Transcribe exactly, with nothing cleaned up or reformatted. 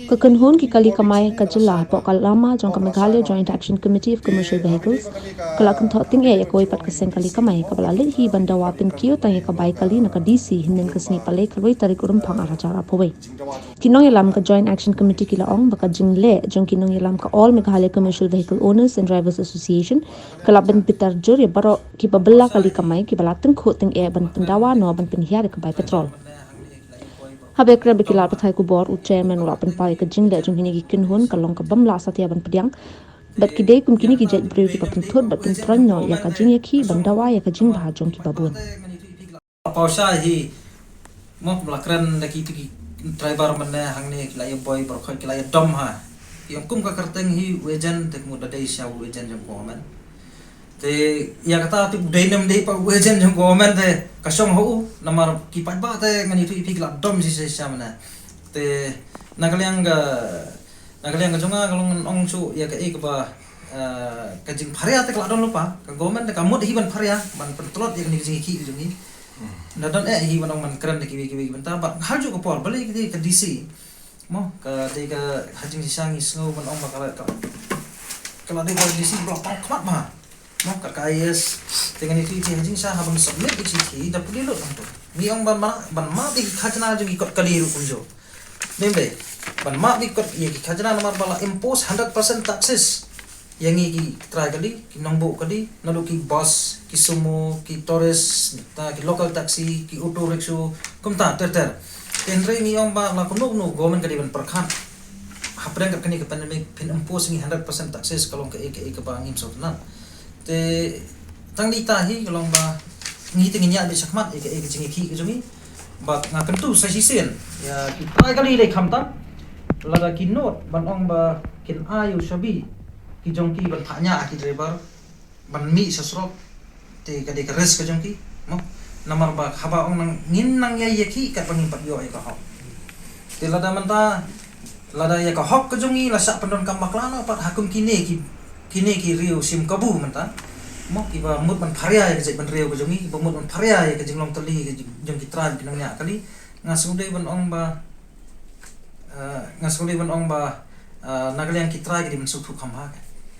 Ka kynhun ki kali kamai ka jylla hapoh ka lama jong ka Meghalaya Joint Action Committee of Commercial Vehicles ka la kynthoh tyngeh ïa kawei pat ka seng kali kamai kaba la leit hi ban dawa pynkiew tang ïa ka bai kali na ka D C hynnin ka sngi Palei ka lai tarik u Rymphang ar hajar arphew wei. Ki nongïalam ka Joint Action Committee ki la ong ba ka jingleh jong ki nongïalam ka All Meghalaya Commercial Vehicle Owners and Drivers Association ka la ban bitar jur ïa baroh kiba bylla kali kamai kiba la tyngkhuh tyngeh ban pyndawa noh ban pynhiar ïa ka bai petrol. Haba kren bad ki lad pathai khubor, u chairman u la pynpaw ïa ka jingleh jong kine ki kynhun ka long ka bym lah satia ban pdiang bad ki dei kum kine ki jait briew kiba pynthut bad pyntroiñ noh ïa ka jingïakhih ban dawa ïa ka jingbha jong kiba bun. Paw shai hi, mo, la kren da ki, ki driver mynne hangne ki la ïa boi baroh khoit ki la ïa dom ha. Ki ong kum ka kyrteng hi u agent te ka mut da dei sha u agent jong government. Te ïa kata te u dei ne ym dei pat u agent jong government te ka shong ha u, namar ki paidbah te ngan ïathuh ïa phi ki la dom shisha shisha mynne. Te na ka liang ka, na ka liang ka jong nga ka long ngan ong shuh ïa kaei kaba, eh, ka jingpharia te ka la don lypa, ka government te ka mut hi ban pharia ban pyntlot ïa kane ka jingïakhih ka jong ngi. Na don eh hi ban ong ban kren da kiwei kiwei ki bynta bad ha kajuh ka por balei ka dei ka D C. Mo, ka dei ka ha jingshisha ngi sngew ban ong ba ka la, ka, ka la dei ka D C ba la pang khmat bha. Mo, ka, ka I A S. Te ngan ïathuh ïa phi ha jingshisha ha ban submit ïa ka chithi da pule lut hangto. Ngi ong ban map, ban map ïa ki khajna jong ki kot kali ruh kumjuh. Dei, dei. Ban map ïa ki kot, ïa ki khajna namar ba la impose hundred percent taxes ïa ngi ki trai kali, ki nongbuh kali, naduh ki bus, ki sumo, ki tourist, ta ki local taxi, ki auto rickshaw, kumta ter ter. Te hynrei ngi ong ba la kumno kumno government ka dei ban pyrkhat. Hapdeng kat kane ka pandemic phin impose ngi hundred percent taxes ka long kaei kaei kaba ngim sngewtynnat. Te tang dei ta hi ka long ba ngi te ngin ïa bit shakhmat ïa kaei ka jingïakhih ka jong ngi. Bad nga kyntu sa shisien ïa ki trai kali lei khamtam. Lada ki nud ban ong ba kin ai u shabi ki jong ki ban phah ñiah ki driver ban mih sha surok, te ka dei ka risk ka jong ki, mo. Namar ba haba ong nang ngin nang ïa ïakhih katba ngim pat ïoh ïa ka hok. Te lada mynta, lada ïa ka hok ka jong ngi la shah pyndonkam bakla noh pat ha kum kine ki, kine ki riew shim kabu mynta, mo, kiba mut ban pharia ïa ka jaitbynriew ka jong ngi, kiba mut ban pharia ïa ka jinglong kali ka jong, jong ki trai ki nongñiah kali. Nga sngewdei ban ong ba, eh, nga sngewdei ban ong ba, eh, na ka liang ki trai ki dei ban sngewthuh kham bha.